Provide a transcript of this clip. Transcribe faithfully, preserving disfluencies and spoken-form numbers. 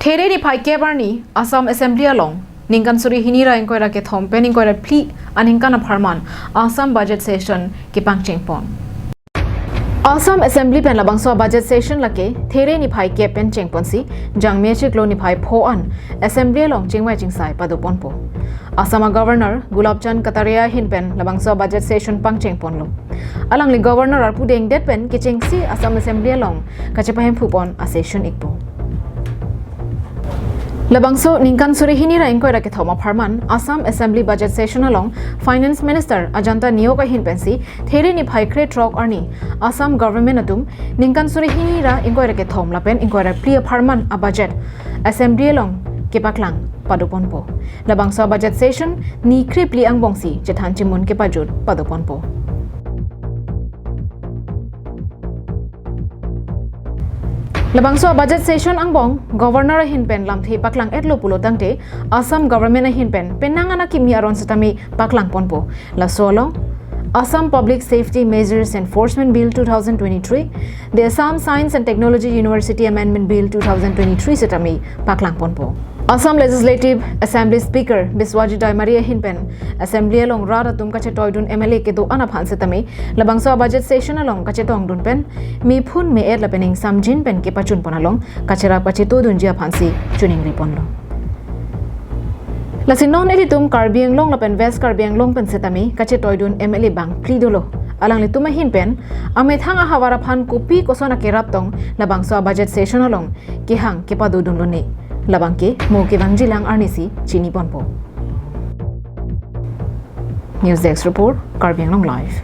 There niphai kep arni Assam Assembly along ningkan suri hini ra ingkoi ra kethom pen ingkoi ra phli aningkan apharman Assam budget session kepangcheng pon. Assam Assembly pen labangso budget session lake there niphai kep pen chengponsi Jangmi achiklo niphai pho an Assembly along chingvai chingsai padoponpo. Assam a Governor Gulab Chand Kataria ahin pen labangso budget session pangcheng ponlo. Alangli Governor arpu dengdet pen kechengsi Assam Assembly along kachepahemphu pon a session ikpo. Labangso ningkan suri hini ra ingkoi ra kethom apharman Assam Assembly budget session along Finance Minister Ajanta Neok ahin pensi there niphai krethrok arni Assam Government atum ningkan suri hini ra ingkoi ra kethom lapen ingkoi ra phli apharman a budget Assembly along kepaklang padoponpo. Labangso budget session ni krephli angbongsi chethan chimun kepajut padoponpo. Labangso budget session angbong Governor ahin pen lamthe paklang etlo pulo tangte Assam Government ahin pen penang an akimi aron setame paklang ponpo. Laso along Assam Public Safety Measures Enforcement Bill two thousand twenty-three, the Assam Science and Technology University Amendment Bill two thousand twenty-three setame paklang ponpo. Assam Legislative Assembly Speaker Biswajit Daimari ahin pen Assembly along rat atum kachetoidun M L A kedo-an aphan setame labangso budget session along kachetongdun pen mephun me-et lapen ingsamjin pen kepachun pon along kacherap kachetodunji aphansi choningri ponlo. Lasi non ilitum Karbi Anglong lapen West Karbi Anglong pen setame kachetoidun M L A bangphli dolo. Alanglitum ahin pen amethang ahavar aphan kopi koson akerap tong labangso budget session along kehang kepadodunlone. Labang ke mo kevangjilang arnisi chini ponpo. News Desk Report, Karbi Anglong Live.